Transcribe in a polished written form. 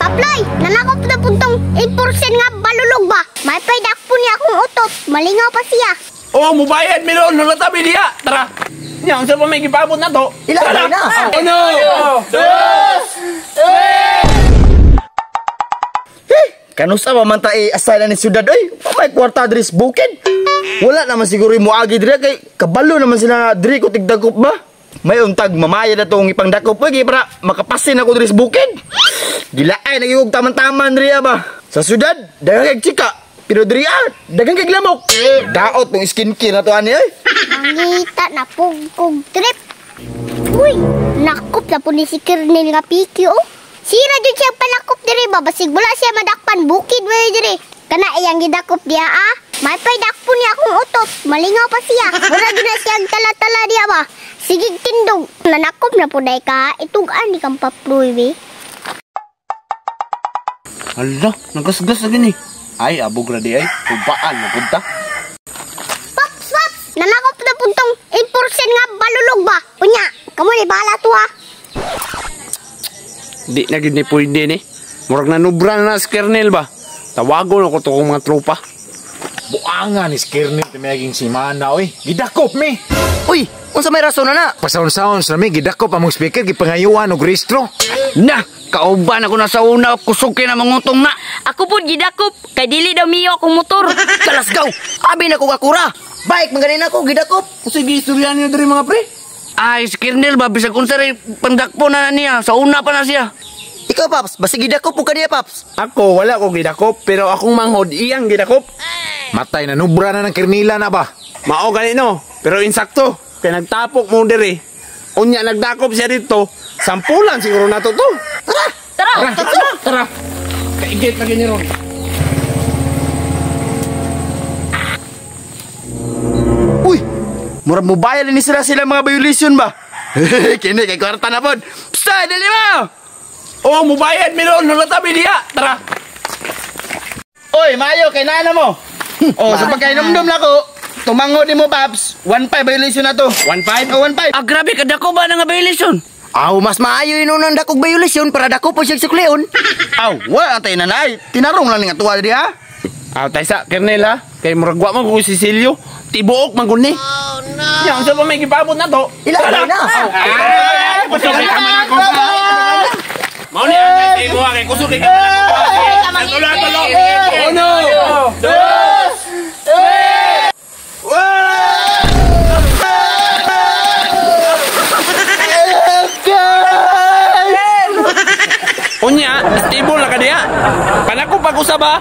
Apply! Nanakop na puntong 8% nga balulog ba? May paidakpo niya akong utot. Malingaw pa siya. Oh, mubayad mi ron, nulatabi diha. Tara. Nya, unsa pa may gipabot na to? Ila Tara. na. Uno, dos, Kanusa pa man ta asala ni syudad oy. Wa may kwarta diri sa bukid. Wala naman siguro yung muagi diri kay kabalo naman sila diri ko tigdagop ba. May untag mamaya na tong ipangdakop oy kay para makapasin ako diri sa bukid. Gilaay nagigog taman-taman diri ba. Sa syudad daghang kay chika pero diri daghang kay lamok. Daot tong skincare na to ani oy. Mangita na pugkog trip. Uy, nakop na po ni si Kernel nga PQ oh. Sira jud siya panakop diri ba basig wala siya madakpan bukid ba diri. Kana iyang gidakop diha ah. May paidakpo niya akong utot. Malingaw pa siya. Mura jud na siya ang tala-tala diha ba. Sige tindog. Nanakop na po day ka. Itugan ni kang papluy be. Ala, nagasgas na gini. Ay, abog ra di ay. Ubaan na punta. Paps, paps! Nanakop na puntong 8% nga balulog ba? Unya, kamo ni bahala to ha. Di na gid ni pwede ni. Murag nanubra na si Kernel ba? Tawagon ako to kong mga tropa. Buanga ni Kernel tumaging si Mana oy. Gidakop mi. Uy, unsa may rason na na? Pasaon-saon sa mi gidakop among speaker gipangayuan og rehistro. Na, kauban ako na sa una, kusog kay na mangutong na. Ako pud gidakop kay dili daw miyo akong motor. Kalasgaw. Abi na ko kakura. Bike man ganin ako gidakop. Sige, istorya niyo diri mga pre. Ay, si Kernel ba, bisag unsa rin pandakpo na niya, sa una pa na siya. Ikaw Paps, basig gidakop po kaniya Paps. Ako, wala ko gidakop, pero akong manghod, iyang gidakop. Matay na nubra na ng Kernila na ba? Mao gani no, pero insakto. Kay nagtapok mo diri. Unya nagdakop siya dito, sampulan siguro na to to. Tara. Tara, tara, tara. Kaigit na ganyan ron. Uy, murag mobayad ni sila sila mga violation ba? Kini kay kwarta na pod. Psta, dali mo. Oh, mubayad mi ron, nulatabi diha. Tara. Oy, maayo kay nana mo. Oh, sa pagkainomdom nako, tumango ni mo Paps, 1.5 violation na to. 1.5? Oh, 1.5. Ah, grabe, kadako ba na nga violation? Aw, mas maayo yun unang dakog violation para dako po siya sukleon. Aw, wala tayo nanay. Tinarong lang ni nga tuwa di ha. Ah, taysa, Kernel ha. Kay murag wa man ko si Silio. Tibuok man gud ni. Oh no. Nya, unsa pa may gipabot na to? Ila na. Ay, kusog kay kaman ako. Mao ni ang kay mo kay kusog kay kaman ako. Tulo, tulo. Uno, dos, tres. Unya, stable na ka diha. Panako pag-usab ha.